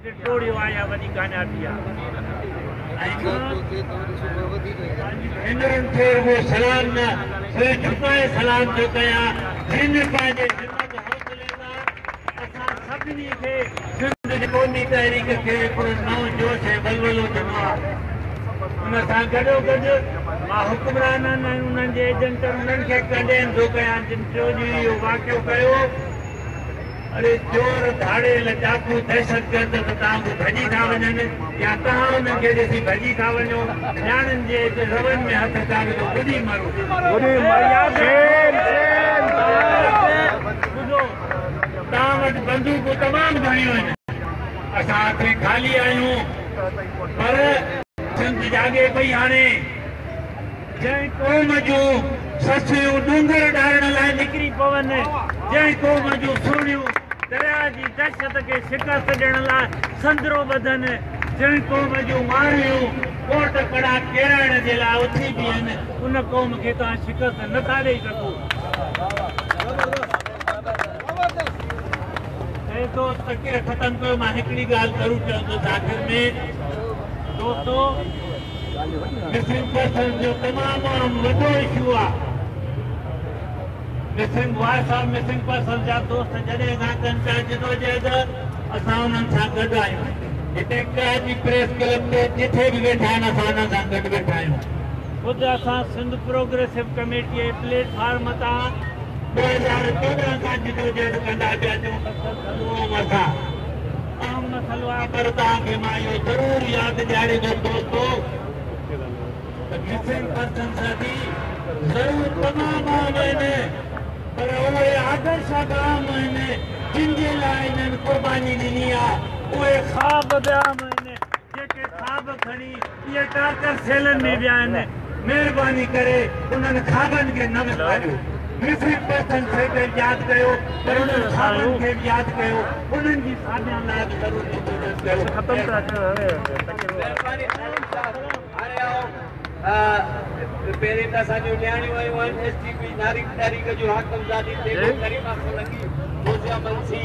کي ٽوڙيو آهي اها وڏي ڪاميابي آهي. ۽ مان پنهنجي ڀينرن کي رڳو سلام نه سر جهڪائي سلام ٿو ڪيان جن پنهنجي همت حوصلي سان اسان سڀني کي سنڌ جي قومي تحريڪ کي هڪڙو نئون جوش ۽ ولولو ڏنو آهي. ان سان گڏوگڏ مان حڪمرانن ۽ انهن جي ايجنٽن انهن کي ڪنڊيم ٿو ڪيان جن ٽيون ڏينهن اهو واقعو ڪيو. اڙي چور، ڌاڙيل، ڊاڪو، دهشتگرد ته توهان کان ڀڄي ٿا وڃن يا توهان انهن کي ڏسي ڀڄي ٿا وڃو. نياڻين جي رون ۾ هٿ ٿا وجهو ٻڏي مرو. ياد رکو ٻڌو توهان وٽ بندوقون تمام گهڻيون آهن. اسان هٿين خالي آهيون پر سنڌ جاڳي پئي هاڻي. جنهن قوم جون سسيون ڏونگر ڏارڻ لاء نڪري پون، جنهن قوم جون سهڻيون درياء جي دهشت کي شڪست ڏيڻ لاء سندرو ٻڌن، جنهن قوم جون مارئيون ڪوٽ ڪڙا ڪيرائڻ جي لاء اٿي بيهن، ان قوم کي توهان شڪست نه ٿا ڏئي سگهو. اي دوست تقرير ختم ڪيو مان هڪڙي ڳالهه ضرور چوندس آخر ۾ دوستو مسنگ پرسنز جو تمام اهم وڏو اشو آ missing voice of missing persons جا دوست جڏهن کان ڪن پيا جدوجهد اسان انهن سان گڏ آهيون هتي ڪراچي پريس ڪلب تي جٿي به ويٺا آهن اسان انهن سان گڏ ويٺا آهيون. خود اسان سنڌ پروگريسو ڪميٽي جي پليٽ فارم تان 2014 کان جدوجهد ڪندا پيا اچون مسئلو اهم مسئلو آهي پر توهان کي مان اهو ضرور ياد ڏياريندس دوستو ته مسنگ پرسن ساٿي ضرور تمام اهم آهن پر اهي آدرش به اهم آهن جن جي لاء انهن قرباني ڏني آهي اهي خواب به اهم آهن جيڪي خواب کڻي اهي ٽارچر سيلن ۾ ويا آهن، مهرباني ڪري انهن خوابن کي نه وساريو، مسنگ پرسن کي به ياد ڪيو پر انهن خوابن کي به ياد ڪيو، انهن جي ساڀيان لاء به ضرور جدوجهد ڪيو. مهرباني خادم صاحب هاڻي آئون پهرين ته اسان جون نياڻيون آيون آهن ايس ٽي پي ناري تحريڪ جون حاڪم زادي بيگم ڪريما سولنگي فوزيا منسي.